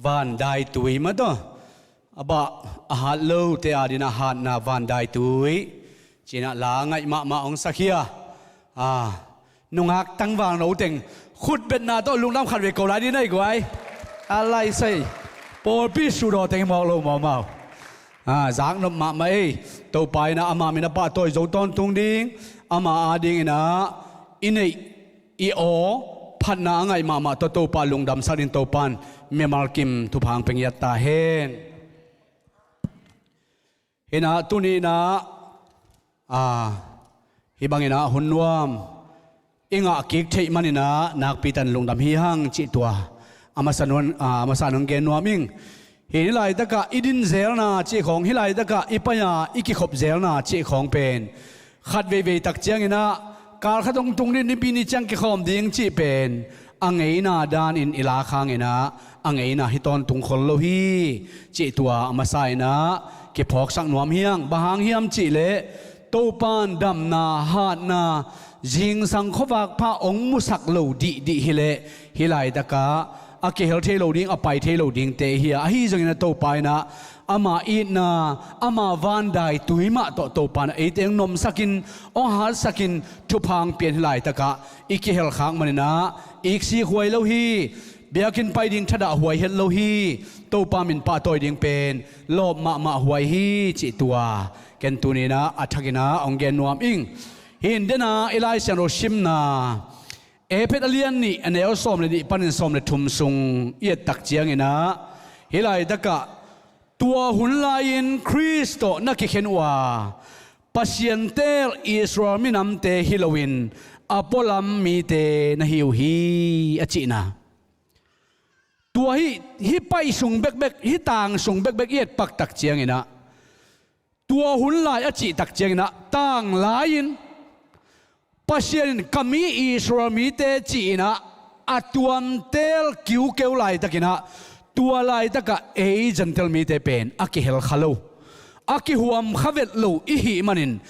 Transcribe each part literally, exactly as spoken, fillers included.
Van daitui mah tawh a bah a hat lote adingin a hatna van daitui ci-in ah la ngaih mahmah hong sak hi a. Nungak tangval no teng khutbetna tawh lungdam khat vei ko lai ding na hi guai. A laisai pawlpi sudaw teng hi mawk lo maumau. Zaknop mahmah ei. Topa in ah ama min a pahtawi zo tawntung ding, ama adingin ah i neih i aw phatna a ngaih mahmah tawh Topa lungdamsak ding Topa in mimal kim thupha hong pia ngiat ta hen. Hi in ah tuni in ah hih bangin ah hun nuam i ngah kik theih manin ah nakpi takin lungdam hi hang cih tua a masa nuam, a masa nuam gen nuam ing. Hih laitakah i din zelna cih khawng, hih laitakah i pai-a i kikhop zelna cih khawng pen khat veivei tak ciangin ah kal khat hong tung ding, Nipi ni ciang kikhawm ding cih pen a ngeina danin i lak hangin ah a ngeina hi tawntung khol lo hi cih tua a masa in ah kiphawksak nuam hi hang. Bang hang hiam cih leh Topa in damna, hatna, zingsang khuavak pha hong musak lo dihdih hi leh hih laitakah a kihel thei lo ding, a pai thei lo dingte hi a, ahi zongin ah Topa in ah ama itna, ama van daitui mah tawh Topa in ah eite hong nomsakin, hong hatsakin thupha hong pia in hih laitakah i kihel khak manin ah iksik huai lo hi. Biakinn pai ding thadah huai het lo hi. Topa min pahtawi ding pen lawp mahmah huai hi cih tua ken tuni in ah a thakin ah hong gen nuam ing. Hih in den ah i Lai Siangtho simna Efesa a lian nih, a neu sawm le nih panin sawm le thum sung i et tak ciangin ah hih laitakah tua hun lai-in Khrist tawh na kikhen uh a, Pasian teel Israel minamte hi loin a pualam mite na hi uh hi, a cihna. Tua hih, hih paih sung bekbek, hih tang sung bekbek i et pak tak ciangin ah tua hun lai a cih tak ciangin ah tang lai-in Pasian in ka mi Israel mite ci-in ah a tuamteel kiukeu laitakin ah tua laitakah ei Gentile mite pen a kihel kha lo, a kihuam kha vet lo i hih manin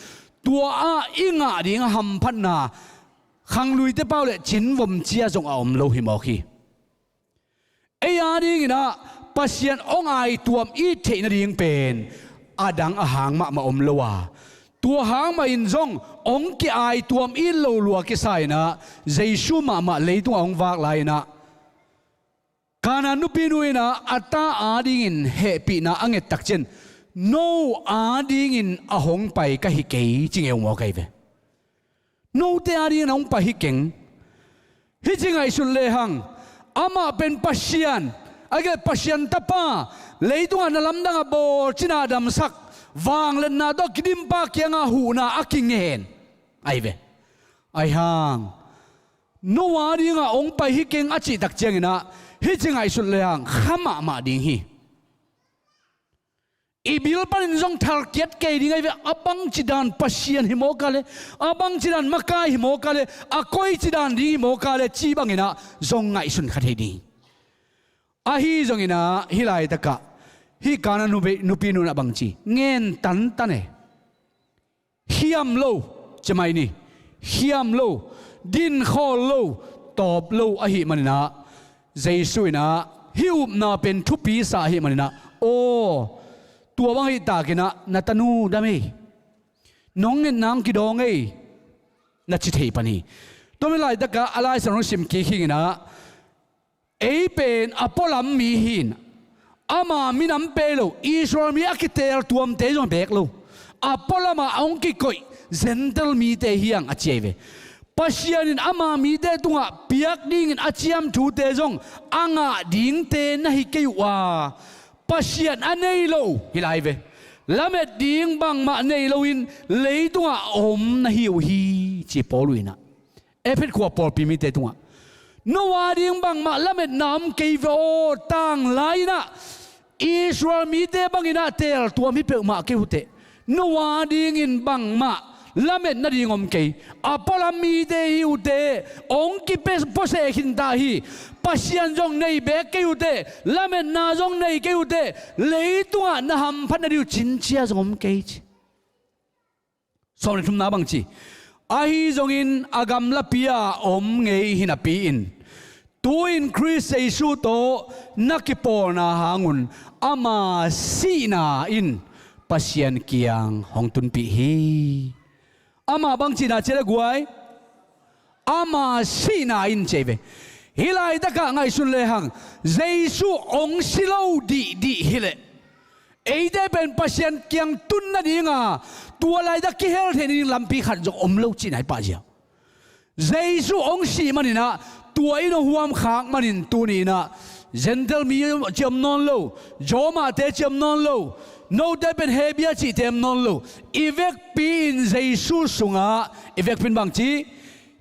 tua ah i ngah ding a hamphatna khangluite pau le cinvom cia zong a om lo hi mawk hi. Ei adingin ah Pasian hong aituam it theih nading pen a dang a hang mahmah om lo a, tua hang mahin zong hong ki-aituam it lo lua kisa in ah Jesu mahmah leitungah hong vak lai-in ah Kanaan nupinu in ah a ta adingin hehpihna a nget tak ciang no adingin a hong pai ka hi kei ci ngeu maw ka hi ve. Note adingin a hong pai hi keng. Hih ci ngaihsut lehang amah pen Pasian, a gel Pasian tapa, leitungah na lamdangah bawl cina damsak, vangliatna tawh kidimpa kiangah huhna a kingen ahi ve. Ahi hang no adingah hong pai hi keng a cih tak ciangin ah hih ci ngaihsut lehang kha mahmah ding hi. I bil panin zong thalkiat kei ding ahi ve, a bangci dan Pasian hi mawk a le, a bangci dan makai hi mawk a le, a koici dan ding hi mawk a le ci bangin ah zong ngaihsun kha thei ding. Ahi zongin ah hih laitakah hih Kanaan nupi, nupinu in ah bangci ngen tantan e. Khiam lo, ci mai ni. Khiam lo, dinkhawl lo, tawp lo ahih manin ah Jesu in ah hih upna pen thupi sa ahih manin ah, aw, tua bang ahih takin ah na tanu dam ei, nong ngetna hong kidawng ei, na ci thei pan hi. Tua mi laitakah a Lai Siangtho hong sim kik hi in ah, ei pen a pualam mi hi in, ama minam pei lo Israel mi a kiteel tuamte zong beek lo, a pualamah a hong kikoih Gentile mite hi hang a ci ahi ve. Pasian in ama mite tungah piak dingin a ciam thute zong a ngah dingte na hi kei uh a, Pasian a nei lo hi lai ve, lamet ding bangmah nei loin leitungah a om na hi uh hi, ci Paul uh in ah Efesa khua pawlpi mite tungah, no ading bangmah lametna om kei ve aw, tang lai-in ah Israel mite bangin ah teeltuam hi peuhmah kei uh teh, no adingin bangmah lamet nading om kei. A pualam mite hi uh teh, hong kipuaseh khinta hi. Pasian zong nei beek kei uh teh, lametna zong nei kei uh teh, leitungah na hamphat nading uh cincia zong om kei ci. Sawm le thumna bang ci? Ahi zongin a gamlapi-a om ngei hi napi-in Tu-in Khrist Jesu tawh na kipawlna hangun ama sihna in Pasian kiang hong tunpih hi. Ama bang cihna ci le guai, ama sihna in ci ve. Hih laitakah ngaihsun lehang, Jesu hong si lo dihdih hileh eite pen Pasian kiang tun nadinga tua laitak kihel theih nading lampi khat zong om lo cihna hi pah ziau. Jesu hong sih maninah tua in hong huamkhak manin tuni inah Gentile mi ci om nawn lo, Jawmate ci om nawn lo, note pen Hebia cihte om nawn lo, i vekpi in Jesu sungah i vekpi in bangci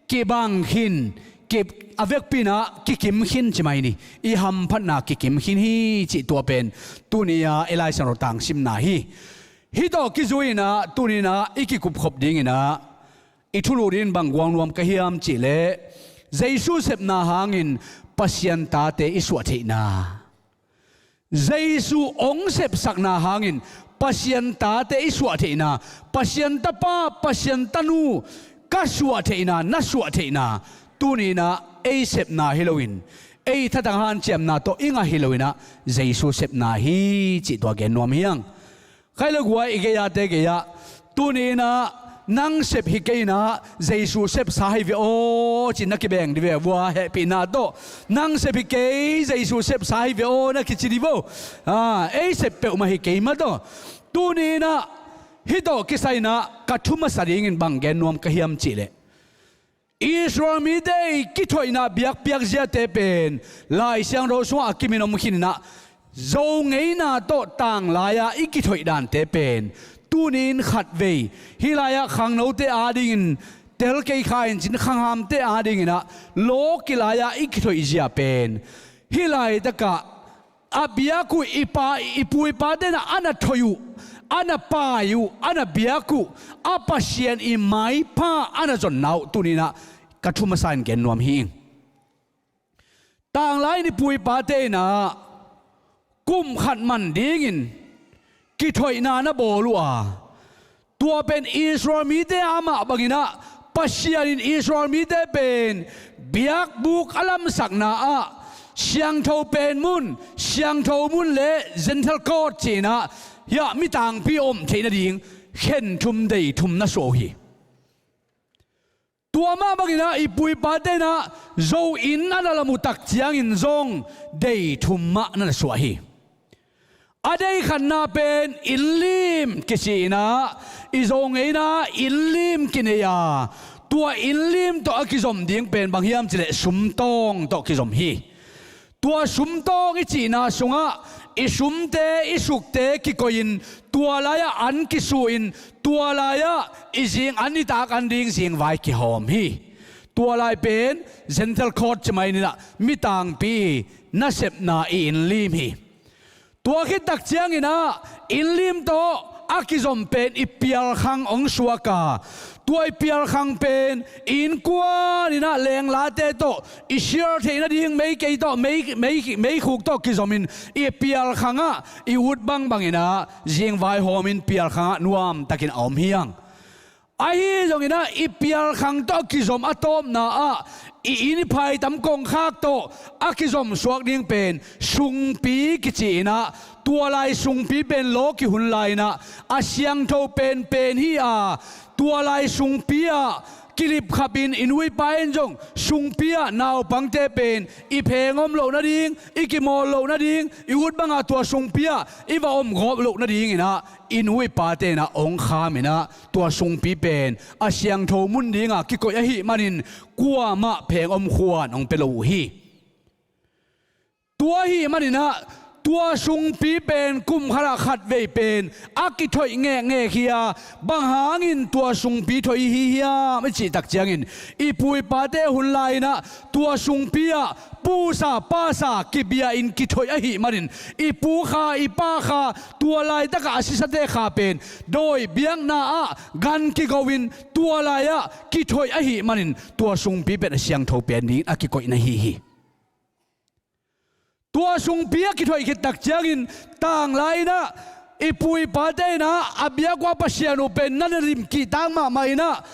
kibang khin, ki, a vekpi inah kikim khin ci mai ni. I hamphatna kikim khin hi cih tua pen tuni-a i Lai Siangtho tangsimna hi. Hih tawh kizui inah tuni inah i kikupkhop dinginah i thulu dingin bang guang nuam ka hiam cihleh, Jesu sepna hangin Pasian tate i suah theihna, Jesu hong sepsakna hangin Pasian tate i suah theihna, Pasian tapa, Pasian tanu ka suah theihna, na suah theihna, tuni inah ei sepna hi loin ei thatang hanciamna tawh i ngah hi loinah Jesu sepna hi cih tua gen nuam hiang. Khai le guai, i gei-ate gei-ah tuni inah nang sep hi kei inah Jesu sepsa hi ve aw ci na kibeng di ve vua, hehpihna tawh, nang sep hi kei, Jesu sepsa hi ve aw na kici di vo. Ei sep peuhmah hi kei mah tawh. Tuni inah hih tawh kisai inah ka thu masa dingin bang gen nuam ka hiam cihleh, Israel mite i kithoihna biakpiak ziate pen Lai Siangtho sungah a kimin om khin inah, Zo ngeina tawh tanglai-a i kithoih dante pen tuni in khatvei hih lai-ah khangnote adingin tel kei kha in cin khanghamte adinginah law kilai-a i kithoih zia pen hih laitakah a biak uh i pa, i pu i pate inah a na thoih uh, a na pai uh, a na biak uh a Pasian i maipha a na zonna uh tuni inah ka thu masa in gen nuam hi ing. Tanglai in i pu i pate inah kum khat man dingin kithoihna na bawl uh a, tua pen Israel mite a mah banginah Pasian in Israel mite pen biakbuk a lamsakna ah siangtho pen mun, siangtho mun le Gentile court ci inah hiah mi tangpi om theih nading khen thum dei thum na suah uh hi. Tua mah banginah i pu i pate inah Zo inn a na lam uh tak ciangin zong dei thum mah na na suah hi. A dei khatna pen innlim kici inah i Zo ngeina innlim kinei a, tua innlim tawh a kizom ding pen bang hiam cihleh sumtawng tawh kizom hi. Tua sumtawng i cihna sungah i sumte i sukte kikoihin tua lai-ah an kisuhin tua lai-ah i zing an i tak an ding zingvai kihawm hi. Tua lai pen Gentile court ci mai ninah mi tangpi nasepna i innlim hi. Tua khit tak cianginah innlim tawh a kizom pen i pialkhang hong suak a, tua i pialkhang pen i innkuan inah lenglate tawh i share theih nading meikei tawh, mei, mei, meikhuk tawh kizomin i pialkhangah i ut bangbang inah zingvai hawmin pialkhangah nuamtakin a om hiang. Ahi zonginah i pialkhang tawh a kizom a tawpna ah i inn i phaitam kongkhak tawh a kizom suak ding pen sungpi kici inah tua lai sungpi pen law kihun lai inah a siangtho penpen hi a, tua lai sungpi ah kilipkhapin i nu i pa in zong sungpi ah naupangte pen i pheng om loh nading, i kimawl loh nading, i ut bangah tua sungpi ah i va om gawp loh nadinginah i nu i pate inah hong kham inah tua sungpi pen a siangtho mun dinga kikoih ahih manin kuamah pheng om khuan hong pia lo uh hi. Tua ahih maninah tua sungpi pen kum khatah khatvei pen a kithoih ngekngek hi a, bang hangin tua sungpi thoih hi hiam i cih tak ciangin i pu i pate hun lai-inah tua sungpi ah pusa pasa kibia-in kithoih ahih manin i pu kha i pa kha tua laitakah a sisate kha pen dawi biakna ah gan kigo-in tua lai-ah kithoih ahih manin tua sungpi pen a siangtho pen dingin a kikoihna hi hi. Tua sungpi a kithoih khit tak ciangin tanglai-inah i pu i pate inah a biak uh a Pasian uh pen na na limkihtak mahmah inah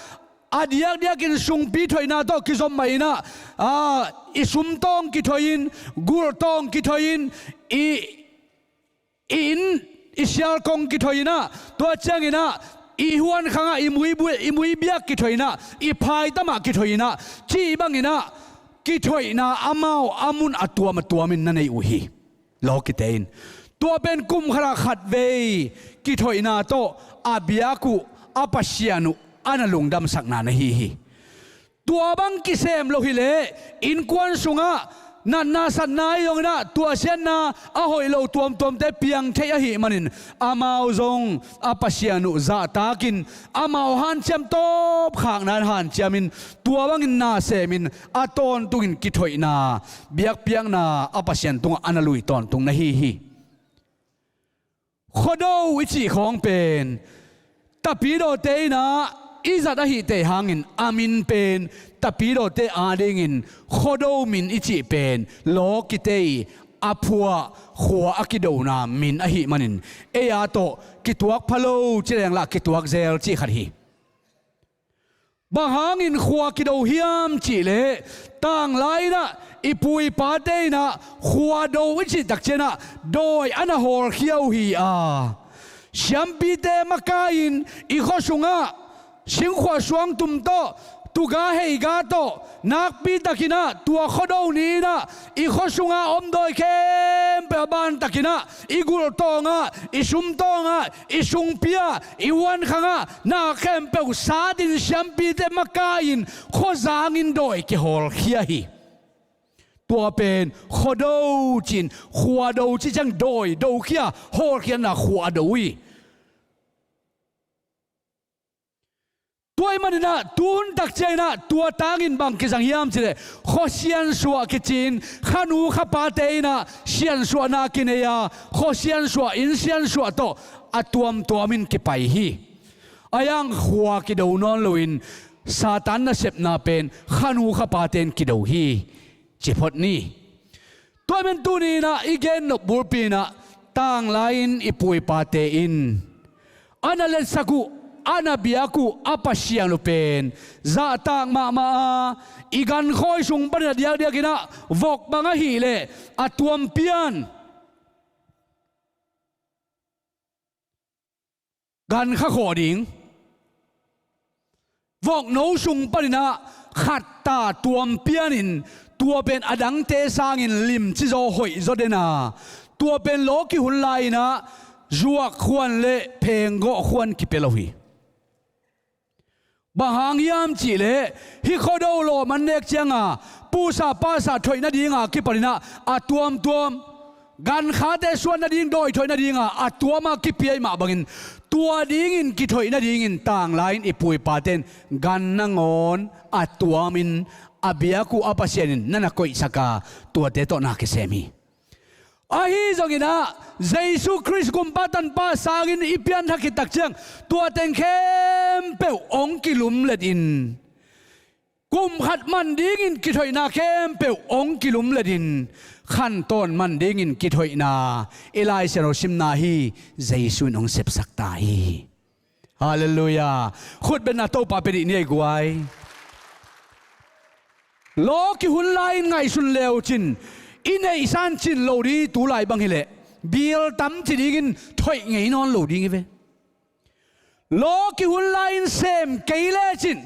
a diakdiakin sungpi thoihna tawh kizom mah inah, aa, i sumtawng kithoih in, gulhtawng kithoih in, i i inn, i sialkong kithoih inah, tua cianginah i huan khangah i muibu-, i muibiak kithoih inah, i phaitamah kithoih inah, cih banginah kithoihna amau a mun a tuam a tuamin na nei uh hi. Lawkite in tua pen kum khatah khatvei kithoihna tawh a biak uh a Pasian uh a na lungdamsakna na hi hi. Tua bang kisem lo hileh innkuan sungah natna satna ahi zonginah tuahsiatna a hoih lo tuamtuamte piang theih ahih manin amau zong a Pasian uh zahtakin amau hanciam tawpkhakna in hanciamin tua bangin na semin a tawntungin kithoihna biakpiakna a Pasian tungah a na lui tawntung na hi hi. Khuado i cih khawng pen Tapidawte innah i zat ahih tei hangin a min pen Tapidawte adingin Khuado min i cih pen lawkite i a phuah khua a kidona min ahih manin ei a tawh kituak pha lo ci lenglah kituak zel cih khat hi. Bang hangin khua kido hiam cihleh tanglai inah i pu i pate innah khua do i cih takcianah dawi a na hawlkhia uh hi a, siampite makai-in i khua sungah singkhuah suangtum tawh tuga heiga tawh nakpi takinah tua Khuado ni inah i khua sunga om dawi khempeuh a bantakinah i gulhtawngah, i sumtawngah, i sungpi-ah, i huankhangah na khempeuh satin siampite makai-in khuazangin dawi kihawlkhia hi. Tua pen Khuado cin, khua do ci ciang dawi dokhia hawlkhiatna khua do hi. Tua ahih maninah tuhun takcianginah tua tangin bang kizang hiam cihleh khua siansuah kicin khanu khapate innah siansuahna kinei a, khua siansuah, inn siansuah tawh a tuamtuamin kipai hi. Ahi hang khua kido nawn loin Satan nasepna pen khanu khapate in kido hi. Ci phot ni. Tua men tuni inah i gennop bulpi inah tanglai-in i pu i pate in a na letsak uh, a na biak uh a Pasian uh pen zahtak mahmah a, i gankhawi sung panin a diakdiakinah vok bang ahileh a tuampian gankha khawh ding. Vokno sung paninah khatta tuampianin tua pen a dangte sangin limci zaw hoih zaw dena, tua pen lawki hun lai-inah zuak khuan le phenggawh khuan kipia lo hi. Bang hang hiam cihleh hih Khuado lawm an nek cianga pusa pasa thoih nadinga kipaninah a tuamtuam gankhate suan nading dawi thoih nadinga a tuama kipia ih mah bangin tua dingin kithoih nadingin tanglai-in i pu i pate in gan nangawn a tuamin a biak uh a Pasian in na na koihsak a, tuate tawh na kisem hi. Ahi zonginah Jesu Khrist gumpa tanpa sangin i pianthak khit takciang tua teng khempeuh hong kilumletin kum khat man dingin kithoihna khempeuh hong kilumletin khantawn man dingin kithoihna i Lai Siangtho simna hi. Jesu in hong sepsak ta hi. Halleluiah. Khutbetna Topa pia dih ni ei guai. Lawki hun lai-in ngaihsun le uhcin i neihsan cin lo ding hi. Tulai bang hileh bil tam ci dingin thoih ngei nawn lo ding hi ve. Lawki hun lai-in sem kei lecin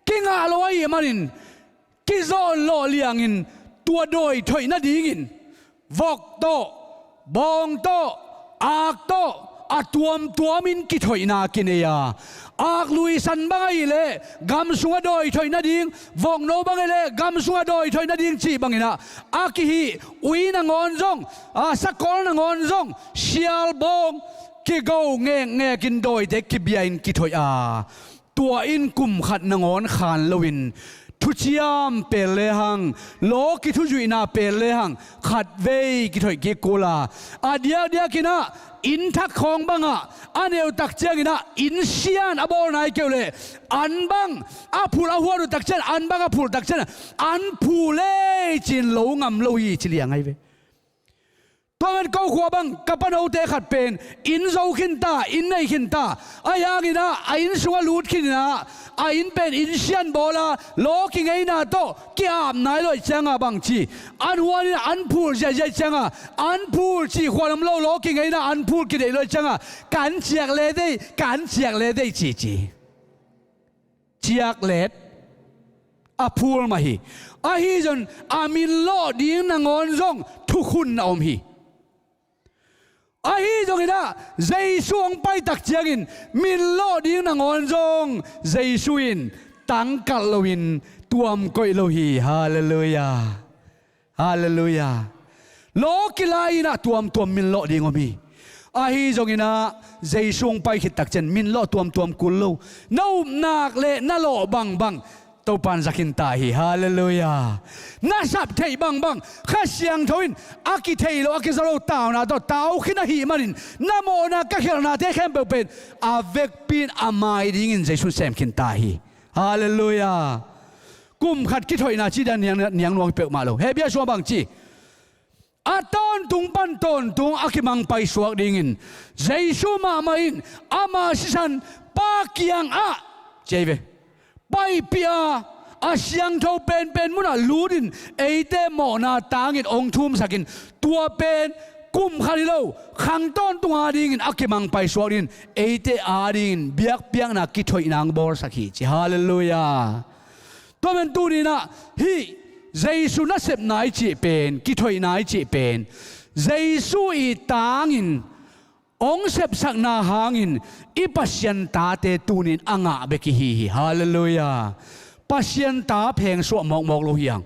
kingah lo ahih manin kizawn lawh liangin tua dawi thoih nadingin vok tawh, bawng tawh, ak tawh a tuamtuamin kithoihna kinei a, ak luisan bang ahileh gam sungah dawi thoih nading, vokno bang ahileh gam sungah dawi thoih nading cih banginah a kihih ui nangawn zong, a, sakol nangawn zong sialbawng kigo ngekngekin dawite kibia-in kithoih a, tua in kum khat nangawn khan loin thuciam pel lehang, lawki thuzuihna pel lehang khatvei kithoih kik kul a, a diakdiakinah inn thak khawng bangah a neuh takcianginah inn sian a bawl nai keuh leh an bang a phulh a huat uh takcian, an bang a phulh takcian an phu lei cin lo ngam lo hi ci liang ahi ve. Tua man ko khua bang ka panote khat pen inn zo khin ta, inn nei khin ta. Ahi hangin ah a inn sungah lut khin in ah a inn pen inn sian bawl a, lawki ngeina tawh ki-ap nai lo ahih ciangin bang ci, an huan in an phul ziahziah ahih ciangin, an phul cih khuan om lo, lawki ngeina an phul kideih lo ahih ciangin, kan ciak le deih, kan ciak le deih ci ci. Ciak let a phul mah hi. Ahi zongin a min lawh ding nangawn zong thukhun na om hi. Ahi zongin ah Jesu hong pai tak ciangin min lawh ding nangawn zong Jesu in tangkalh loin tuam koih lo hi. Halleluiah. Halleluiah. Lawki lai-in ah tuamtuam min lawh ding om hi. Ahi zongin ah Jesu hong pai khit tak ciang min lawh tuamtuam kul lo. Na upna le na lawh bangbang Topa'n za khin ta hi. Halleluiah. Na sap theih bangbang Kha Siangtho in a kithei lo, a kizo lo tauna tawh tau khin ahih manin, na mawhna, ka khialhnate khempeuh pen a vekpi in a mai dingin Jesu in sem khin ta hi. Halleluiah. Kum khat kithoihna cih dan niang, niang nuam hi peuhmah lo. Hebru sungah bang ci? A tawntung pan tawntung a kimang paisuak dingin Jesu mahmah in ama sisan Pa kiangah, ci hi ve, paipih a, a siangtho penpen munah lutin eite mawhna tangin hong thumsakin, tua pen kum khat hi lo, khang tawntung adingin a kimang paisuak dingin eite adingin biakpiakna kithoihna hong bawlsak hi, ci. Halleluiah. Tua man tuni-in ah hih Jesu nasepna i cih pen, kithoihna i cih pen, Jesu i tangin hong sepsakna hangin i Pasian tate tuni-in a ngah bek i hi hi. Halleluiah. Pasian ta phengsuah mawkmawk lo hi hang.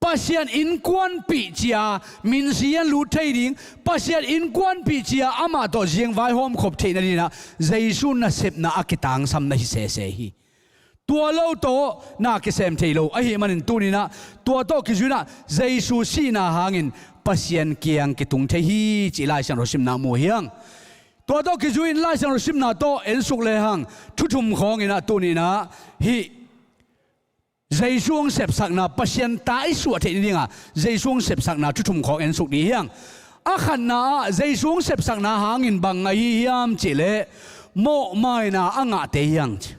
Pasian innkuanpih cia minsi an lut thei ding, Pasian innkuanpih cia amah tawh zingvai hawmkhop theih nadingin ah Jesu nasepna a kitangsam na hi sese hi. Tua lo tawh na kisem thei lo ahih manin tuni-in ah tua tawh kizui-in ah Jesu sihna hangin Pasian kiang kitung thei hi, cih Lai Siangtho simna mu hi hang. Tua tawh kizui-in Lai Siangtho simna tawh ensuk lehang thu thum khawngin ah tuni-in ah hih Jesu hong sepsakna, Pasian ta i suah theih nadingin Jesu hong sepsakna thu thum khawng ensuk ding hi hang. A khatna ah Jesu hong sepsakna hangin bang ngah i hi hiam cih leh mawhmaina a ngahte hi hang, ci.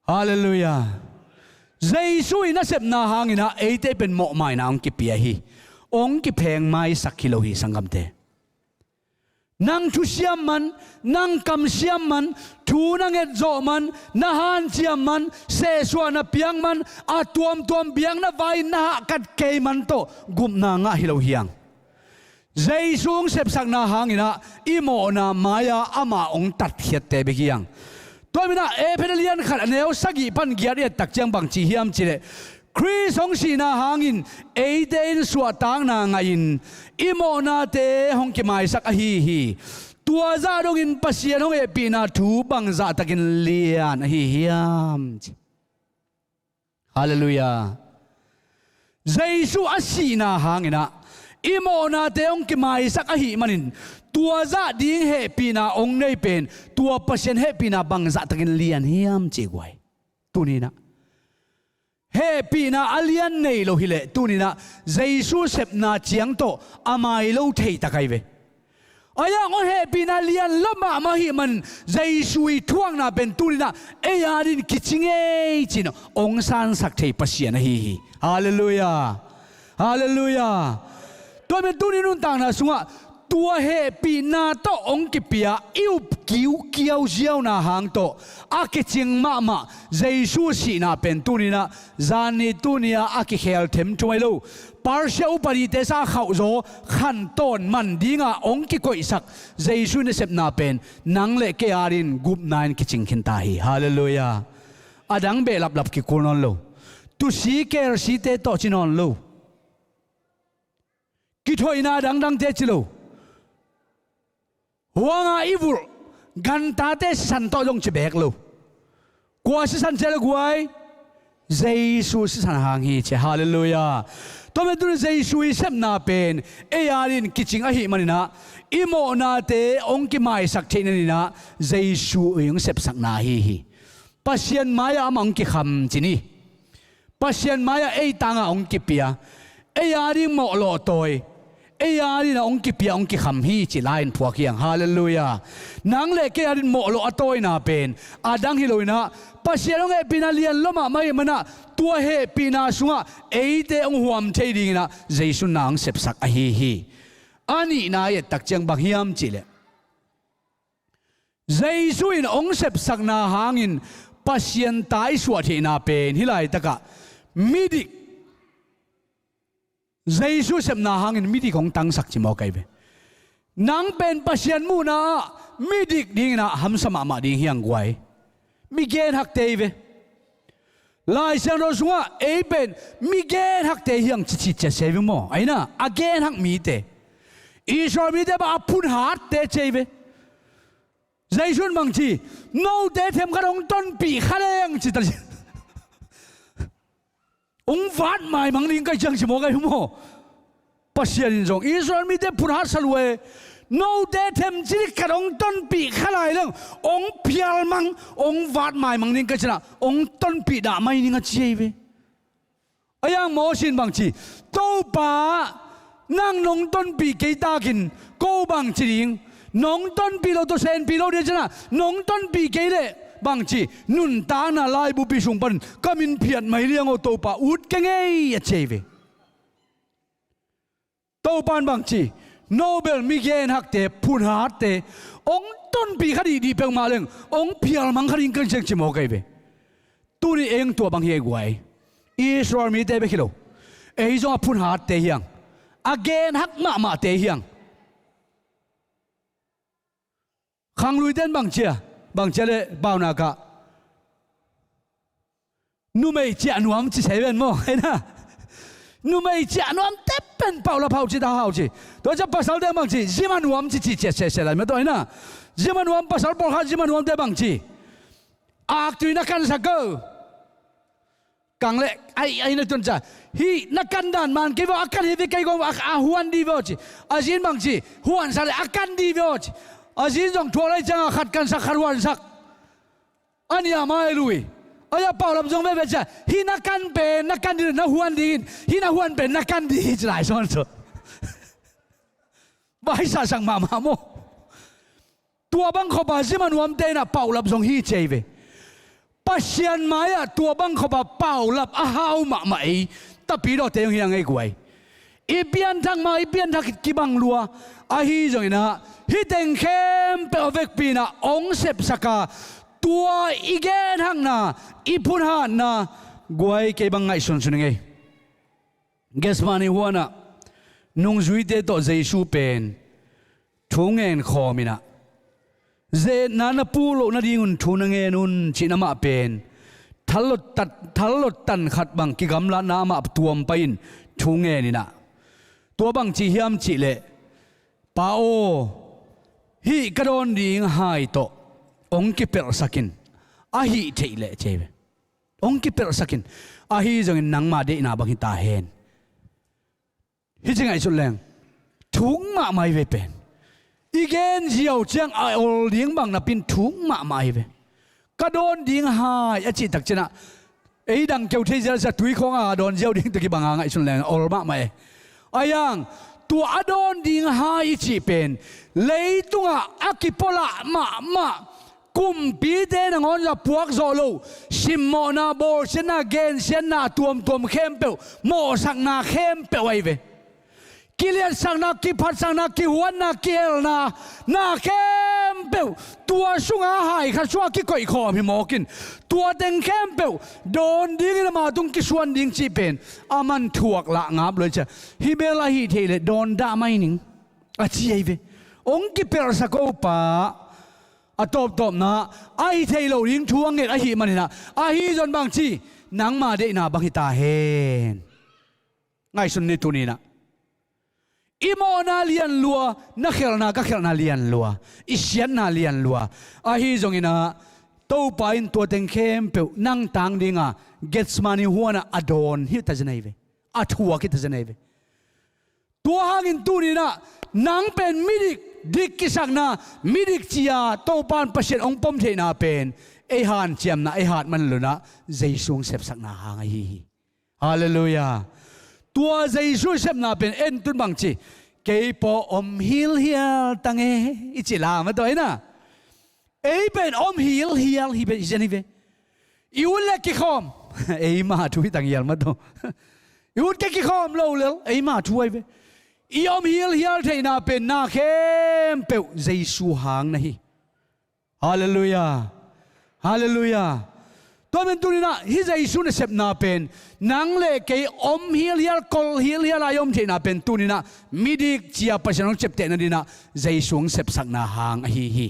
Halleluiah. Jesu i nasepna hangin ah eite pen mawhmaina hong kipia hi. Hong kiphengmaisak hi lo hi, sanggamte. Nang thusiam man, nang kamsiam man, thu na ngetzawh man, na hanciam man, sehsuah na piak man, a tuamtuam biakna vai-in na hahkat kei man tawh gupna ngah hi lo hi hang. Jesu hong sepsakna hangin ah i mawhna mai-a amah hong tatkhiatte bek hi hang. Tua manin ah Efesa lian khat a neu sagih pan giat i et tak ciang bang ci hiam cih leh, Khrist hong sihna hangin eite in suahtakna ngahin i mawhnate hong kimaisak ahi hi. Tua zah dongin Pasian hong hehpihna thu bangzahtakin lian ahi hiam, ci. Halleluiah. Jesu a sihna hangin ah i mawhnate hong kimaisak ahih manin tua zah ding hehpihna hong nei pen tua Pasian hehpihna bangzahtakin lian hiam, ci guai. Tuni-in ah hehpihna a lian nei lo hi leh tuni-in ah Jesu sepna ciang tawh a mai lo thei tak ahi ve. Ahi hang hong hehpihna lian lo mahmah ahih man Jesu i thuakna pen tuni-in ah ei adingin kicing ei ci-in hong sansak thei Pasian ahi hi. Halleluiah. Halleluiah. Tua manin tuni nuntakna sungah tua hehpihna tawh hong kipia i up kiukiau ziauna hang tawh a kicing mahmah Jesu sihna pen tuni-in ah zan ni tuni-a a kikhel themthum ahi lo, Persia upanite sang a khauhzaw khantawn man dinga hong kikoihsak Jesu nasepna pen nang le kei adingin gupna in kicing khin ta hi. Halleluiah. A dang behlaplap kikul nawn lo. Tusi kelsite tawh ci nawn lo. Kithoihna dangdangte ci lo. Huanga i vulh gantate sisan tawh zong ci beek lo. Kua sisan ci a le guai? Jesu sisan hang hi ci. Halleluiah. Tua manin tuni Jesu i sepna pen ei adingin kicing ahih manin ah i mawhnate hong kimaisak theih nadingin ah Jesu i hong sepsakna ahi hi. Pasian mai-ah amah hong kikham ci ni. Pasian mai-ah ei tangah hong kipia. Ei ading mawhlawh tawi, ei ading a hong kipia, hong kikham hi ci lai-in phuak hi hang. Halleluiah. Nang le kei ading mawhlawh a tawina pen a dang hi lo-in ah, Pasian hong hehpihna lian lua mahmah ahih manin ah, tua hehpihna sungah eite hong huam thei dingin ah Jesu in na hong sepsak ahi hi. A nihna i et tak ciang bang hiam cih leh, Jesu in hong sepsakna hangin Pasian ta i suah theihna pen hih laitakah midik, Jesu sepna hangin midik hong tangsak ci mawk ahi ve. Nang pen Pasian muhna ah midik dingin ah hamsa mahmah ding hi hang guai. Mi genhakte hi ve. Lai Siangtho sungah ei pen mi genhakte hi hang ci cih ciat se hi ve maw? Ahi na, a genhak mite. Israel mite bang a phunhatte ci hi ve. Jesu in bang ci, note themkhat hong tonpih kha leng ci ta ci. Hong vat maimang ding ka hi ci hang ci mawk ahi ve maw? Pasian in zong Israel mite phunhat sa lua e. Note themcik khat hong tonpih kha lai leng hong phialmang, hong vat maimang ding ka hi ci-in ah hong tonpih dah mai ning a ci ahi ve. Ahi hang Moses in bang ci, Topa, nang nong tonpih kei takin ko bang ci ding? Nong tonpih lo tawh senpih lo ding ci-in ah nong tonpih kei leh bang ci, nuntakna laibupi sung panin ka min phiat mai liang aw Topa, ut keng ei a ci ahi ve. Topa in bang ci, no bel mi genhakte, phunhatte, hong tonpih kha dihdih peuhmah leng hong phialmang kha ding ka hi ci hang ci mawk ahi ve. Tuni ei hong tua bang hi ei guai. Israel mite bek hi lo, ei zong a phunhatte hi hang, a genhak mahmahte hi hang. Khangluite in bang ci a, bang ci a leh Paunak ah numei ciah nuam ci se ven maw, ahi na? Numei ciah nuamte pen paulap hau ci, ta hau ci. Tua ciang pasalte bang ci, zim a nuam ci, ci ciat sese lai mah tua, ahi na? Zim a nuam, pasal pawlkhat zim a nuamte bang ci, aktui na kansak ko. Kang leh, ai, ai na tun ca, hih na kan dan man kei ve aw, a kan hi ve kei kong, a, a huan dih ve aw ci. A zi in bang ci, huansak leh a kan dih ve aw ci. A zi in zong thuak lai ciangin khat kansak, khat huansak. A nih a mai lui. Ahi a, paulap zong veve ci a, hih na kan pen na kan dih, na huan dih in, hih na huan pen na kan dih hi ci lai sawn sawn. Vai sahsak mahmah maw? Tua bang khop a zim a nuamte in ah paulap zong hi ci ahi ve. Pasian mai-ah tua bang khop a paulap a hau mahmah ei tapidawte hong hi hang ei guai. I pianthak ma, i pianthak kibang lua. Ahi zongin ah hih teng khempeuh a vekpi in ah hong sepsak a, tua i genhakna, i phunhatna guai kei bang ngaihsunsun ing ei. Gethsemane huanah nungzuite tawh Jesu pen thu ngen khawm in ah, ze-etna na puk loh nadingun thu na ngen un, cih na mah pen thallot tan, thallot tan khat bang kigamlatna amah tuam pai in thu ngen in ah, tua bang ci hiam cih leh, Pa aw, hih ka dawn ding hai tawh hong kipelhsak in, a hih theih leh ci ahi ve. Hong kipelhsak in, ahi zongin nangma deihna bang hi ta hen. Hih ci ngaihsut leng, thuk mahmah hi ve pen. I gen ziau ciang a ol ding bang napi in thuk mahmah hi ve. Ka dawn ding hai a cih tak ciangin ah, ei dang keu thei ziau sia tui khawng a dawn ziau ding tawh kibang a ngaihsun leng ol mahmah e. Ahi hang, tua a dawn ding hai i cih pen leitungah a kipulak mahmah, kumpite nangawn a puak zawh loh simmawhna, bawlsiatna, gensiatna a tuamtuam khempeuh, mawhsakna khempeuh ahi ve. Kiliatsakna, kiphatsakna, kihuatna, kihelna, na khempeuh tua sunga hai khat sungah kikoihkhawm hi mawk in, tua teng khempeuh dawn dingin ama tung kisuan ding cih pen aman thuak lah ngap lo hi ci a, hih bel a hih theih leh dawn dah mai ning a ci ahi ve. Hong kipelhsak o Pa. A tawptawpna, a hi thei lo ding thu a nget ahih manin ah, ahi zong bang ci, nangma deihna bang hi ta hen. Ngaihsun ni tuni in ah. I mawhna lian lua, na khelhna ka khelhna lian lua, i siatna lian lua. Ahi zongin ah, Topa in tua teng khempeuh nang tang dingin Gethsemane huanah a dawn hi ta zen ahi ve. A thuak hi ta zen ahi ve. Tua hangin tuni in ah, nang pen midik, dik kisakna, midik ci-a Topa in Pasian hong pom theihna pen, ei hanciamna, ei hatman lohna, Jesu hong sepsakna hang ahi hi. Halleluiah. Tua Jesu i sepna pen en tun bang ci, kei paw om hilhial tang e i ci la mah tawh ina. Ei pen om hilhial hi pen hi zen hi ve. I ut le kikhawm, ei mah thu hi tang hial mah tawh. I ut ke kikhawm lo lel ei mah thu ahi ve. I om hilhial theihna pen na khempeuh Jesu hang na hi. Halleluiah. Halleluiah. Tua men tuninah hi Jesu nasepna pen nang le kei om hilhial kol hilhial a i om theihna pen tuninah midik cia Pasian hong ciaptehna dinah Jesu hong sepsakna hang ahi hi.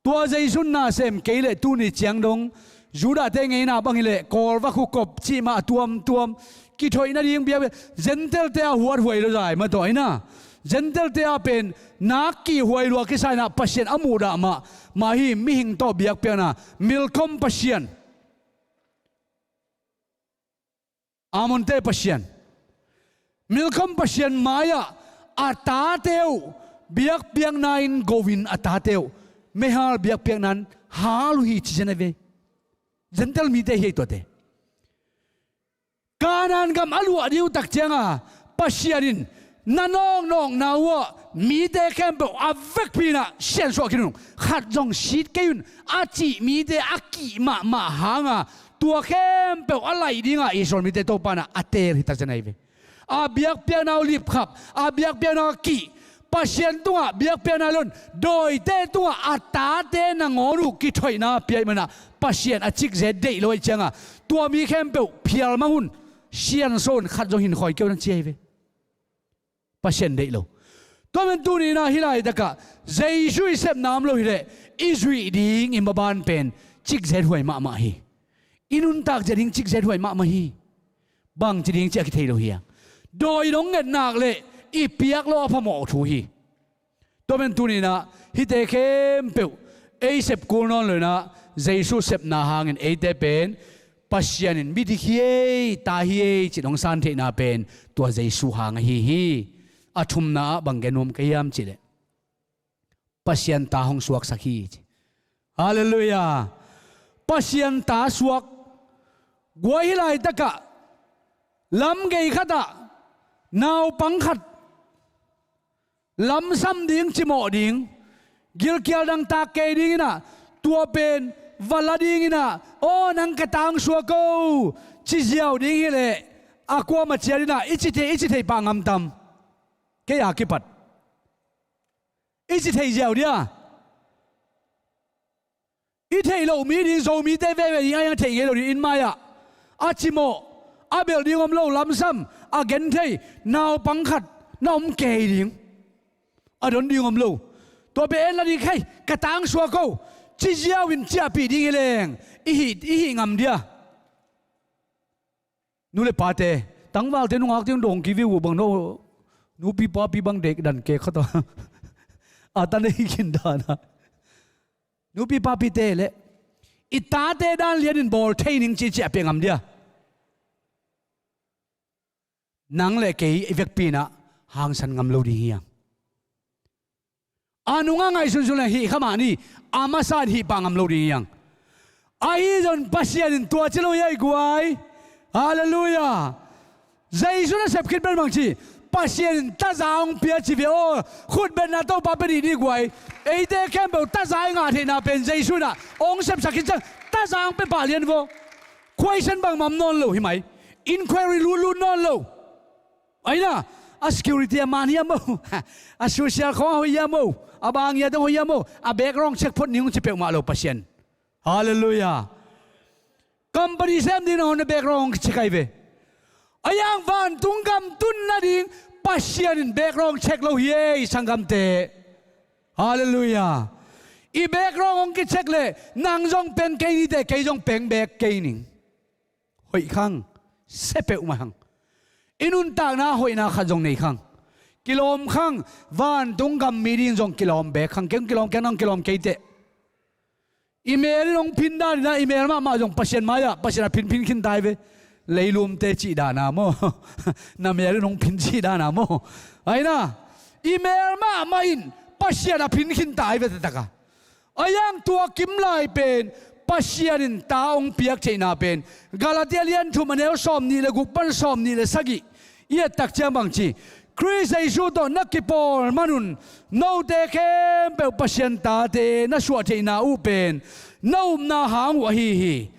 Tua Jesu nasem kei le tuni ciang dong Judah te ngeina bang hileh kawl va khukop cih mah a tuamtuam kithoih nading biak Gentile te a huathuai lo zai mah tawh ina. Gentile te a pen nak kihhuai lua kisa inah Pasian a muhdah mah mah hi. Mihing tawh biakpiakna milkhawm Pasian. Ammonte Pasian. Milkhawm Pasian mai-ah a tate uh biakpiakna in go in a tate uh mehal biakpiakna in hal uh hi ci zen a ve. Gentile mite hi ei tuate. Kanaan gam a luah ding uh tak cianga Pasian in na nawknawkna uhah mite khempeuh a vekpi inah siansuah khin un, khat zong sit kei un a cih mite a kih mahmah hanga tua khempeuh a laih dinga Israel mite Topa inah a teel hi tak zen ahi ve. A biakpiakna uh lipkhap, a biakpiakna uh kih, Pasian tungah biakpiakna lon dawite tungah a tate nangawn uh kithoihna piaih manah Pasian a cikzet deih lo aih cianga tua mi khempeuh phial mang un, siansuah un, khat zong hinkhoi kei un a ci ahi ve. Pasian deih lo. Tua men tuninah hi laitakah Jesu i sepna om lo hileh i zuih ding i maban pen cikzet huai mahmah hi. I nuntak zia ding cikzet huai mahmah hi. Bangci ding ci a kithei lo hi a. Dawi dong ngetnak le i piak lo a phamawh thu hi. Tua men tuninah hite khempeuh ei sep kul nawn lo inah Jesu sepna hangin eite pen Pasian in midik hi ei, ta hi ei cih hong san theihna pen tua Jesu hang ahi hi. A thumna ah bang gen nuam ka hiam cihleh Pasian ta hong suaksak hi ci. Halleluiah. Pasian ta suak. Guai hi laitakah lamgei khatah naupang khat lamsam ding cimawh ding gilkial dangtak kei dinginah tua pen va la dinginah aw nang ka ta hong suak o ci ziau ding hileh a kuama ciat inah i ci thei, i ci thei pah ngamtam? Kei a kipat i ci thei ziau dia. I theih loh mi ding Zomite veve ding a iang theih ngei lo ding in mai-ah a cimawh a belh ding om lo lamsam a genthei naupang khat na om kei ding. A don ding om lo. Tua pen en la ding khai ka ta hong suak o ci ziau in ciahpih ding hi leng i hih, i hih ngam dia. Nu le pate tangvalte nungakte hong dawng kiviu bang no nupi papi bang dek dan ke khata a ta nei khin dana nupi papite le i tate dan lianin bawl thei ning ci ciah pia ngam dia. Nang le kei i vekpi inah hangsan ngam lo ding hiang. A nungah ngaihsunsun le hih kha mah ni, a masa in hih pah ngam lo ding hiang. Ahi zon Pasian in tua ci lo hi ai guai. Halleluiah. Jesu nasep khit pen bang ci, Pasian in taza hong pia ci ve aw. Khutbetna Topa pia dih dih guai. Eite khempeuh taza i ngah theihna pen Jesu inah hong sepsak khit ciang taza hong pia pah lian vaw. Question bangmah om nawn lo hi mai. Inquiry lutlut nawn lo. Aina a security a man hiam o, a social khawng a hoih hiam o, a bang hiam dong hoih hiam o, a background check phot ning ci peuhmah lo Pasian. Halleluiah. Company sem ding nangawn na background hong check ahi ve. A iang vantung gam tun nading Pasian in background check lo hi ei sanggamte. Halleluiah. I background hong kicheck le nang zong peng kei nite kei zong peng bek kei ning. Hoih khang, sia peuhmah hang. I nuntakna hoihna khat zong nei khang. Kilawm khang, vantung gam mi ding zong kilawm bek khang. Keng kilawm keng nang kilawm kei teh. I mel in hong phin dan inah i mel mahmah zong Pasian mai-ah Pasian a phinphin khin tai ve. Leilumte cih dana maw? Na mel in hong phin cih dana maw? Aina i mel mahmah in Pasian a phin khin tai ve taktak a. A iang tua kim lai pen Pasian in ta hong piak theihna pen Galatia lian thum a neu sawm nih le guk pan sawm nih le sagih. I et tak ciang bang ci, Khrist Jesu tawh na kipawl manun note khempeuh Pasian tate na suah theihna uh pen na upna hang uh ahi hi.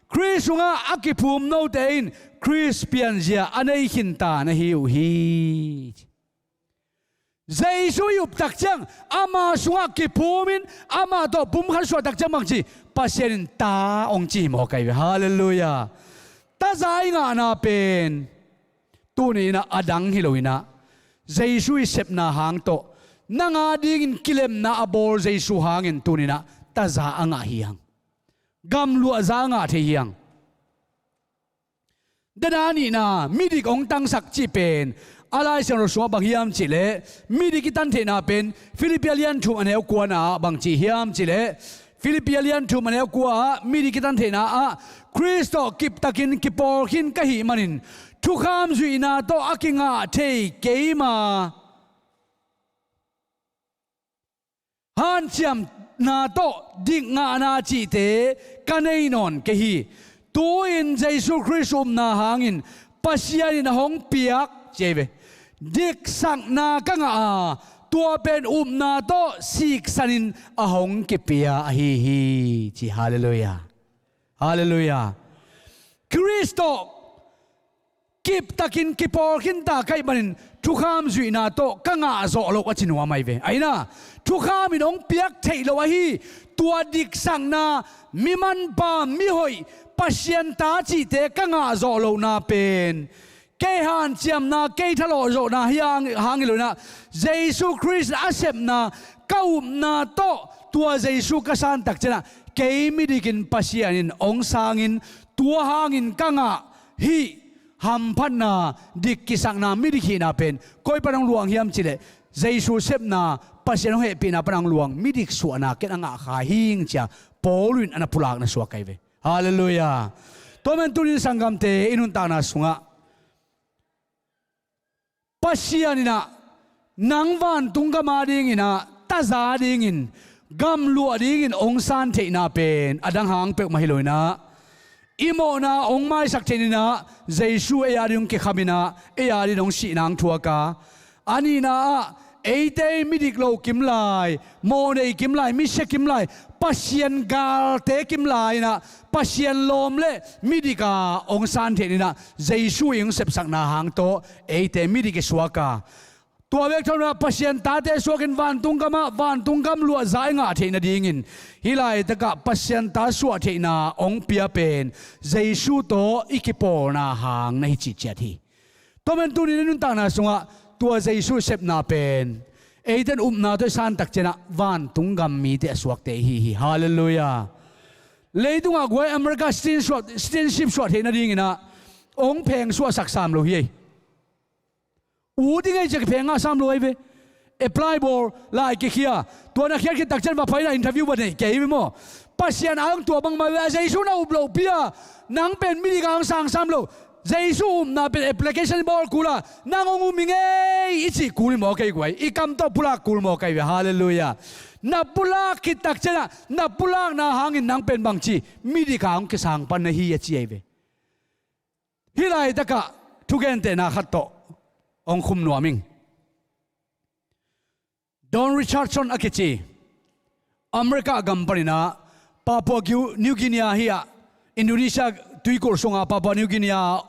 Khrist sungah a kiphum note in Khrist pianzia a nei khinta na hi uh hi. Jesu i up tak ciang ama sungah kiphumin amah tawh pumkhat suah tak ciang bang ci, Pasian in ta hong ci hi mawk ahi ve. Halleluiah. Taza i ngahna pen tuni inah a dang hi lo inah, Jesu i sepna hang tawh nang a dingin kilemna a bawl Jesu hangin tuni inah taza a ngah hi hang. Gamluahza a ngah thei hi hang. Dena nihna, midik hong tangsak cih pen a Lai Siangtho sungah bang hiam cihleh, midik i tan theihna pen Filippi a lian thum a neu kuana ah bang ci hiam cihleh, Filippi a lian thum a neu kua ah midik i tan theihna ah, Khrist tawh kiptakin kipawl khin ka hih manin thukham zuihna tawh a kingah thei keima hanciamna tawh dik ngahna cihte ka nei nawn kei hi. Tu-in Jesu Khrist upna hangin Pasian in a hong piak ci ahi ve, diksakna ka ngah a, tua pen upna tawh siksanin a hong kipia ahi hi, ci. Halleluiah. Halleluiah. Khrist tawh kiptakin kipawl khinta ka hih manin thukham zuihna tawh ka ngah zawh loh a ci nuam ahi ve. Aina, thukham in hong piak theih loh ahi, tua diksakna, mi manpha, mi hoih, Pasian ta cihte ka ngah zawh lohna pen kei hanciamna, kei thalawh zawhna hi hang, hang hi lo inah, Jesu Khrist a sepna ka upna tawh tua Jesu ka san tak ciangah kei midikin Pasian in hong sangin tua hangin ka ngah hih hamphatna, dik kisakna, midik hihna pen koi pan hong luang hiam cihleh, Jesu sepna, Pasian hong hehpihna pan hong luang midik suahna ken a ngah kha hing cia Paul in a na pulakna suak ahi ve. Halleluiah. Tua man tunin sanggamte i nuntakna sungah Pasian inah nang vantung gam a ding inah taza dingin, gamluah dingin hong san theihna pen a dang hang peuhmah hi lo inah, i mawhna hong maisak theih inah Jesu ei a ding hong kikham inah ei a ding hong sihna hong thuak a, a nihna ah eite midik lo kim lai, mawhnei kim lai, misia kim lai, Pasian galte kim lai inah Pasian lawm le midik a hong san theih inah Jesu i hong sepsakna hang tawh eite midik i suak a, tua bek thawnah Pasian tate suakin vantung gamah vantung gamluahza i ngah theih nadingin hih laitakah Pasian ta suah theihna hong pia pen Jesu tawh i kipawlna hang na hi cihciat hi. Tua man tunin i nuntakna sungah tua Jesu sepna pen eiten upna tawh i san tak ciangah vantung gam mite a suakte i hi hi. Halleluiah. Leitungah guai America citizen suah, citizenship suah theih nadinginah hong pheng suahsak sam lo hi ei. U ding ei cia kipheng ngah sam lo ahi ve. Apply bawl, lai kikhia, tua na khiat khit tak ciang va pai inah interview va nei kei ve maw? Pasian a hong tua bangmah ve, a Jesu na up loh pi a, nang pen midik a hong sang sam lo. Jesu upna pen application i bawl kul a, nang hong um hi ngei i cih kul hi mawk ei guai, i kam tawh pulak kul mawk ei ve. Halleluiah. Na pulak khit tak ciangah na pulakna hangin nang pen bangci midik a hong kisang pan na hi a ci ei ve. Hih laitakah thugentehna khat tawh hong khum nuam ing. Don Richardson a kici, America gam paninah Papua New Guinea hi ah, Indonesia tuikulh sunga Papua New Guinea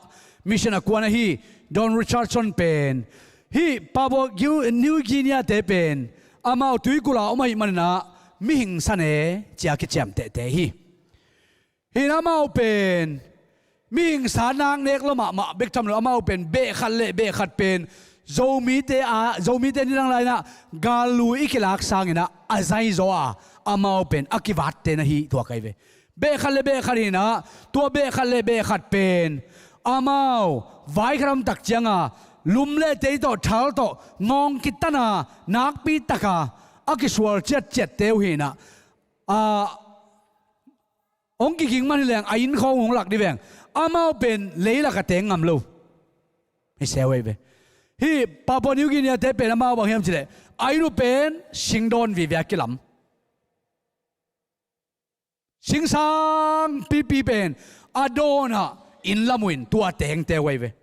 mission a kuan ahi Don Richardson pen, hih Papua New Guinea te pen amau tuikulh a om ahih maninah mihing sa ne cia kiciamtehte hi. Hinah amau pen mihing sa nak nek lua mahmah bek tham lo, amau pen behkhat le behkhat pen Zomite a, Zomite nidang lai inah gallu i kilak sanginah a zaizaw a, amau pen a kivatte na hi thuak ahi ve. Behkhat le behkhat hinah, tua behkhat le behkhat pen amau vaikhat om tak cianga lum le tei tawh thal tawh ngawng kitana nakpi taka a kisual ciatciatte uh hinah, a hong kiging man hileng a inn khawng hong lak dih veng. Amau pen leilak a teng ngam lo. Hi seu ei ve. Hih Papua New Guinea te pen amau bang hiam cileh, a inn uh pen singdawn vive a kilam. Singsang pipi pen a dawnah inn lam uh in tua tengte uh ei ve.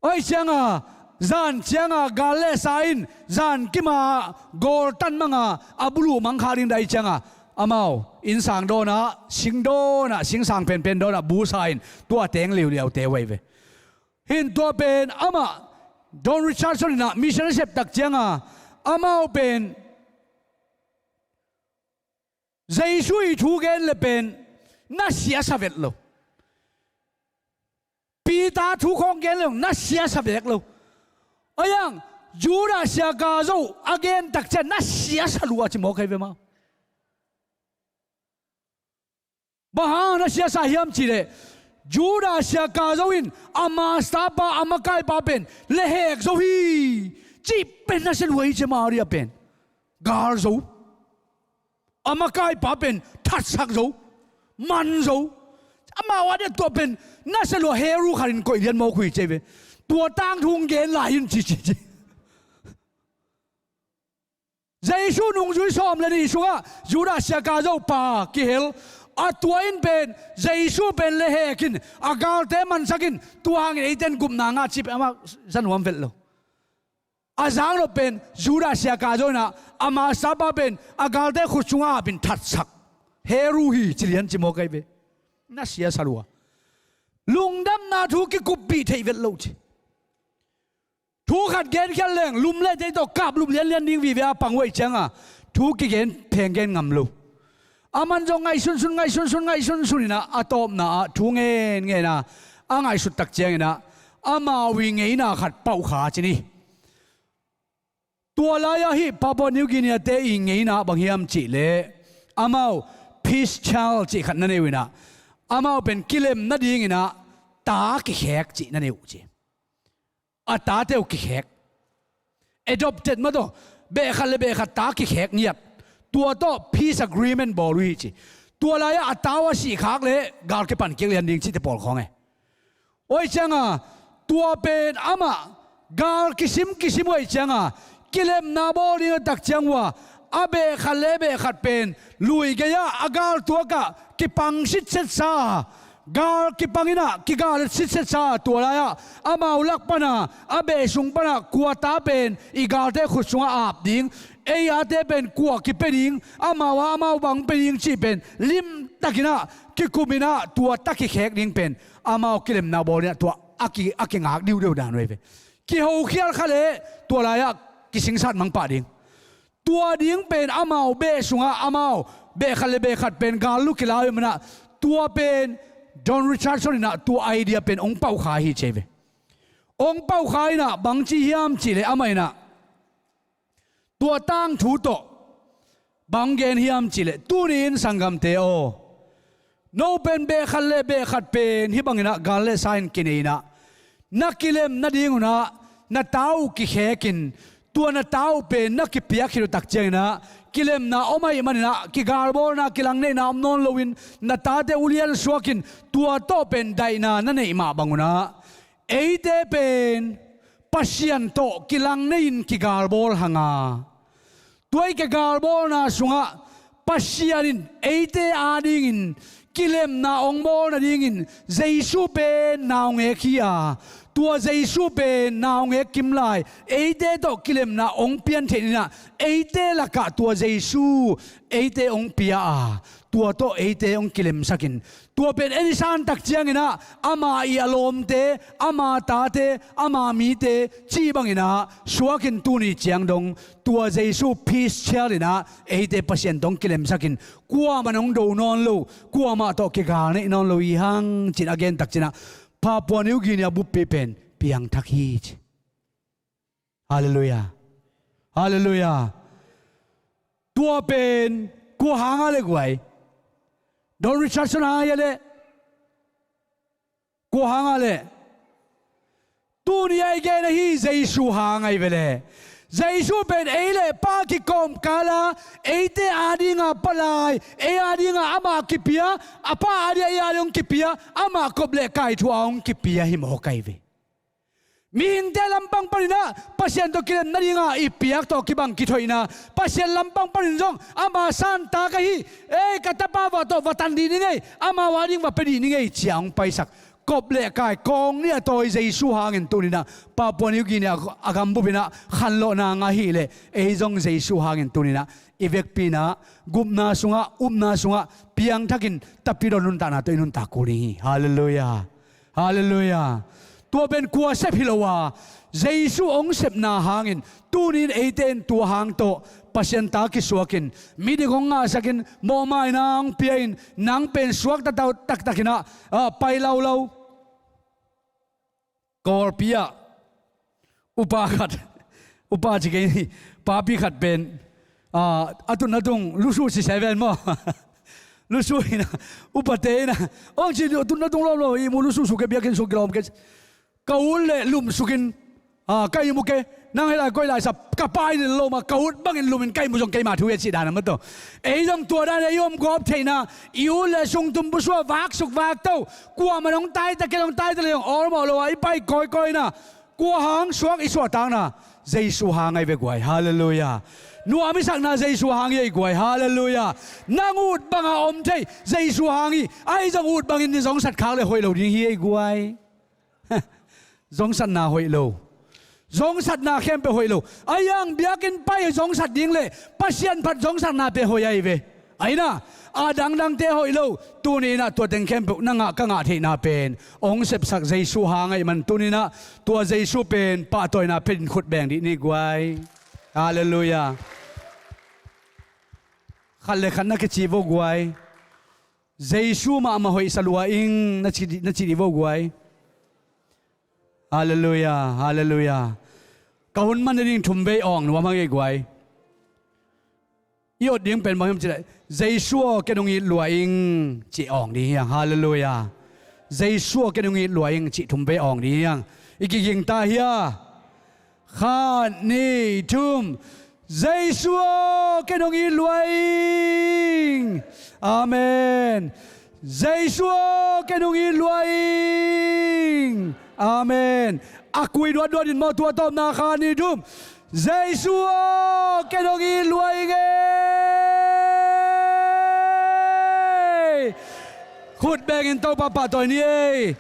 Aih cianga, zan cianga gal le sa in zan kima gawltan manga a buluh mangkha ding dai cianga, amau innsang dawnah, sing dawnah, singsang penpen dawnah busa in tua teng liuliaute uh ahi ve. Hin tua pen amah Don Richardson inah mission a septak cianga amau pen Jesu i thu gen le pen na siasa vet lo. Peter thu khawng gen le na siasa vek lo. Ayang Judah siaka zo a gen takcia na siasa lua ci mawk ahi ve mau. Bang hang na siasa hiam cihleh Judah siaka zo in a mastapa a makaipa pen lehek zo hi. Cih pen na sia lua hi ci Maria pen. Gal zo. A makaipa pen thatsak zo, man zo. Amau a dia tua pen na sia lua heru khatin koih lian mawk uh hi ci ve. Tua tangthu gen lai in ci ci ci. Jesu nungzui sawm le nih sungah Judah siaka zo pa kihel. A tua in pen Jesu pen lehek in a galte mansak in tua hangin eiten gupna ngah cih pen amah za nuam vet lo. A zaknop pen Judah siaka zo inah a mastapa pen a galte khut sungah apin thatsak heru hi ci lian ci mawk ahi ve. Na siasa lua. Lungdamna thu kikuppih theih vet lo ci. Thu khat genkhial leng lum le tei tawh kaplup lianlian ding vive a pang uh aih cianga thu kigen pheng gen ngam lo. A man zong ngaihsunsun ngaihsunsun ngaihsunsun inah a tawpna ah thu ngen ngen a a ngaihsut tak cianginah amau i ngeina khat pauh kha ci ni. Tua lai-ah hih Papua New Guinea te i ngeina bang hiam cihleh amau peace child cih khat na nei uh inah amau pen kilem nadinginah ta kikhek cih na nei uh ci. A tate uh kikhek. Adopted mah tawh beh khat le beh khat ta kikhek ngiat. Tua tawh peace agreement bawl uh hi ci. Tua lai-ah a ta uh a sihkhak le gal kipan kik lian ding cihte pawl khawng e. Aih cianga tua pen amah gal kisim kisim uh aih cianga kilemna bawl ding a tak ciang uh a, a beh khat le beh khat pen lui gei-ah a gal tuakah kipang sitsetsa a, gal kipang inah kigal sitsetsa a, tua lai-ah amau lak pana a beh sung pana kua ta pen i galte khut sungah ap ding, ei ate pen kua kipia ding, amau a amau bang pia ding cih pen limtakinah kikuminah tua ta kikhek ding pen amau kilemna bawl inah tua a ki, a kingak diudeu dan uh ahi ve. Kihokhial kha le tua lai-ah kisingsat mangpah ding. Tua ding pen amau beh sungah amau beh khat le beh khat pen gal lu kila uh manah tua pen Don Richardson inah tua idea pen ong pauh kha hi ci ahi ve. Ong pauh kha inah bangci hiam cihleh amah inah tua tangthu tawh bang gen hiam cihleh tuni-in sanggamte aw, no pen beh khat le beh khat pen hih banginah gal le sa in kinei inah na kilem nadingunah na ta uh kikhekin tua na ta uh pen na kipiak khit uh tak cianginah kilemna om ahih maninah kigalbawlna kilangneihna om nawn loin na tate ulian suakin tua tawh pen daihna na neih mah bangunah eite pen Pasian tawh kilang nei-in kigalbawl hanga tua i kigalbawlna sungah Pasian in eite adingin kilemna ong bawl nadingin Jesu pen naungek hi a, tua Jesu pen naungek kimlai eite tawh kilemna ong piantheih ninah eite lakah tua Jesu eite ong pia a, tua tawh eite ong kilemsakin tua pen en i santak cianginah ama i a lawmte, ama tate, ama mite cih banginah suakin tuni ciang dong tua Jesu peace child inah eite Pasian tawh ong kilemsakin kuamah nong do nawn lo, kuamah tawh kigal neih nawn lo hi hang cin a gentak cinah Papua New Guinea buppi pen piangthak hi ci. Halleluiah. Halleluiah. Tua pen kua hanga le guai? Don Richardson hanga hia le? Kua hanga le? Tuni a i gen ahi Jesu hanga hi ve le. Jesu pen ei le Pa kikawmkala eite adinga palai, ei adinga ama kipia, a Pa adinga ei adinga hong kipia, ama kop le kaithu a hong kipia hi mawk ahi ve. Mihingte lampang paninah Pasian tawh kilem nadinga i piak tawh kibang kithoihna, Pasian lampang panin zong ama santa ka hi, ei ka tapa va tawh va tan dih ni ngei, ama va ding va pia dih ni ngei cia hong paisak. kop le kai kawng nih a tawi Jesu hangin tuninah Papua New Guinea a gambup inah khanlawhna ngah ahih leh ei zong Jesu hangin tuninah i vekpi inah gupna sungah, upna sungah piangthakin tapidaw nuntakna tawh i nuntak kul ding hi. Halleluiah. Halleluiah. Tua pen kua sep hi lo a, Jesu hong sepna hangin tunin eite in tua hang tawh Pasian ta kisuakin midik hong ngahsakin mawhmaina hong pia-in nang pen suakta taktakinah, ah, pai laulau. Kawlpi ah upa khat, upa ci kei ni, papi khat pen, ah, a tutna tung lusu si seven maw? Lusu inah, upate inah, ong ci, a tutna tung lawm lo, i mu lusu suk e, biakinn sung kilawm ke. Ka ut le lum sukin, ah, ka ihmu ke, nang hei lai koi lai sa, ka pai ni lo ma, ka ut bangin lumin ka ihmu zong keima thu hi a cih dan a maw taw. Ei zong tua dan a i om gawp theihna, i ut le sung tum busua vaksuk vakto, kuamah hong taitak kei, hong taitak le hong awlmawh lo a i pai kawikawina, kua hang suak i suahtakna, Jesu hang ahi ve guai. Halleluiah. Nuam i sakna Jesu hang hi ahi guai. Halleluiah. Nang ut banga om thei Jesu hang hi. Ahi zong ut bangin ni zongsat khak le hoih lo ding hi ahi guai. Zongsatna hoih lo. Zongsatna khempeuh hoih lo. Ahi hang biakinn pai zongsat ding le Pasian phat zongsatna pe hoih ahi ve. Ahi na, a dangdangte hoih lo. Tuni inah tua teng khempeuh na ngah, ka ngah theihna pen hong sepsak Jesu hang ahih man tuni inah tua Jesu pen pahtawina phetin khut beng dih ni guai. Halleluiah. Khat le khat na kici vo guai. Jesu mahmah hoihsa lua ing na ci, na ci dih vo guai. Halleluiah, halleluiah. Ka hun man nading thum vei awng nuam hang ei guai. I ot ding pen bang hiam cih leh, Jesu aw ken hong it lua ing, cih awng ding hiang. Halleluiah. Jesu aw ken hong it lua ing, cih thum vei awng ding hiang. I kiging ta hia? Khat, nih, thum. Jesu aw ken hong it lua ing. Amen. Jesu aw ken hong it lua ing. Amen. A kui duatduat in maw, tua tawpna, khat, nih, thum. Jesu aw ken hong it lua ing ei. Khut bengin Topa pahtawi ni ei.